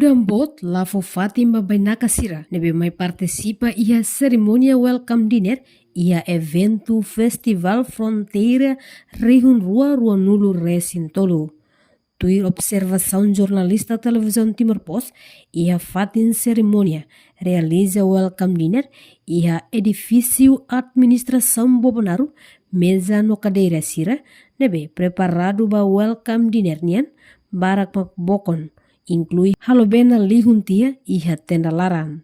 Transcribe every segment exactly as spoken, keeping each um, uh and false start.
Tuir boot la fó fatin ba bainaka sira ne'ebé mai partisipa iha serimónia welcome dinner iha eventu Festival Fronteira rihun rua ruanulu resin tolu. Tuir observasaun jornalista Televizaun Timor Post, iha fatin serimónia realiza welcome dinner iha edifísiu administrasaun Bobonaro, meza no kadeira sira ne'ebé preparadu ba welcome dinner nian barak mak bokon, inklui halo bena lihun tiha iha tenda laran.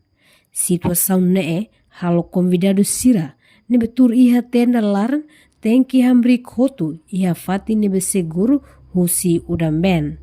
Situasaun ne'e halo konvidadu sira ne'ebé tuur iha tenda laran tenke hamriik hotu iha fatin ne'ebé seguru husi udan-been.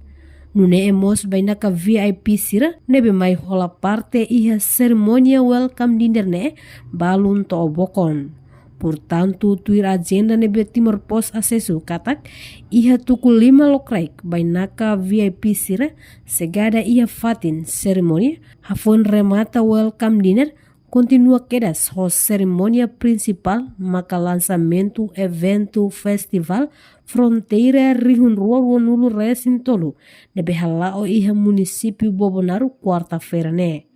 Nune'e mós bainaka V I P sira ne'ebé mai hola parte iha serimónia welcome dinner ne'e balun to'o bokon. Portantu, tuir ajenda ne'ebé Timor Post asesu katak, iha tuku lima lokraik bainaka V I P sira xegada iha fatin serimónia, hafoin remata welcome dinner, kontinua kedas ho serimónia prinsipál maka lansamentu eventu Festival Fronteira rihun rua ruanulu resin tolu ne'ebé hala'o iha munisípiu Bobonaro kuarta-feira ne'e.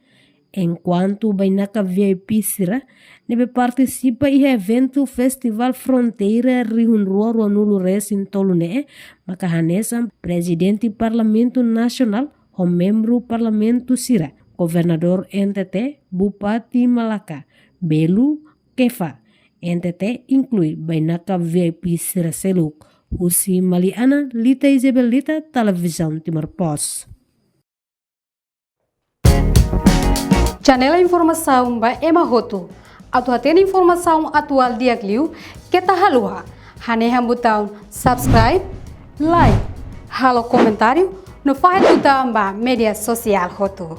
Enkuantu bainaka V I P sira ne'ebé partisipa iha eventu Festival Fronteira rihun rua ruanulu resin tolu ne'e maka hanesan Prezidente Parlamentu Nasionál ho membru Parlamentu sira, Governadór N T T, Bupati Malaka, Belu, Kefa, N T T inklui bainaka V I P sira seluk. Husi Maliana, Lita Isabelita, Televizaun Timor Post. Janela informasaun ba ema hotu. Atu hatene informasaun atuál di'ak liu, keta haluha hanehan butaun subscribe, like, halo komentáriu, no fahe tutan ba média sosiál hotu.